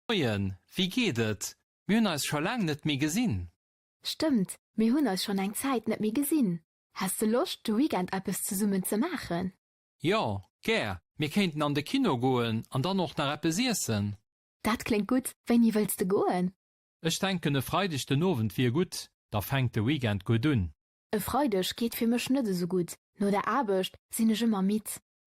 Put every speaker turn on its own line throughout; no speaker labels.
Moien, wéi geet et? Mir hunn eis scho laang net méi gesinn.
Stëmmt, mir hunn eis schonn eng Zäit net méi gesinn. Häss de Loscht, de Weekend eppes zesummen ze maachen?
Jo, gär. Mir kéinten an de Kino goen an dann och nach eppes iessen.
Dat kléngt gutt. Wéini wëlls de goen?
Ech denken e Freideg den Owend wier gutt, da fänkt de Weekend gutt un.
E Freideg geet fir mech net esou gutt, no der Aarbecht sinn ech ëmmer midd.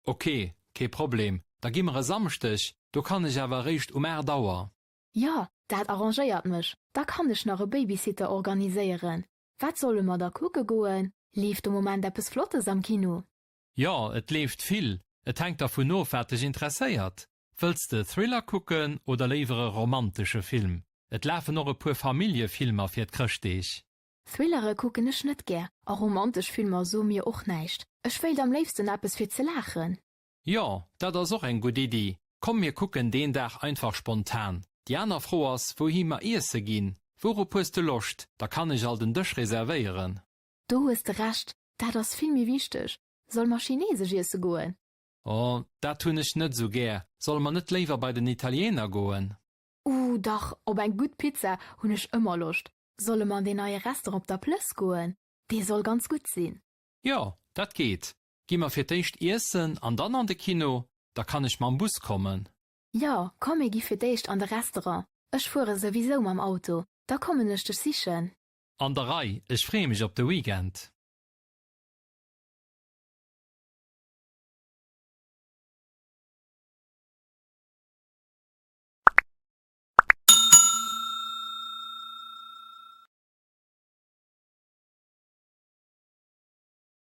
Ok, kee Problem, da gi mer e Samschdeg, do kann ech awer eréischt um 8 Auer.
Jo, dat arrangéiert mech, da kann ech nach e Babysitter organiséieren. Wat solle mer da kucke goen? Leeft de Moment eppes Flottes am Kino?
Jo, et leeft vill, et hänkt dervun of wat dech interesséiert. Wëlls de e Thriller kucken oder léiwer e romantesche Film? Et lafen och e puer Familljefilmer fir d'Chrëschtdeeg.
Thrillere kucken ech net gär a romantesch Filmer soe mir och näischt. Ech wéilt am léifsten eppes fir ze laachen.
Jo, dat ass och eng gutt Iddi. Komm mir kucken deen Dag einfach spontan. Déi aner Fro ass wouhi mer iesse ginn. Wourop hues de Loscht? Da kann ech alt en Dësch reservéieren.
Do hues de Recht, dat ass vill méi wichteg. Solle mer chinesesch iesse goen?
Oh, dat hunn ech net esou gär. Solle mer net léiwer bei den Italiener goen?
Ooh dach, op eng gutt Pizza hunn ech ëmmer Loscht. Solle mer an deen neie Restaurant op der Plëss goen? Dee soll ganz gutt sinn.
Jo, dat geet. Gi mer fir d'éischt iessen an dann an de Kino? Da kann ech mam Bus kommen.
Jo, komm mir gi fir d'éischt an de Restaurant. Ech fuere souwisou mam Auto. Da kommen ech dech sichen.
An der Rei, ech freeë mech op de Weekend.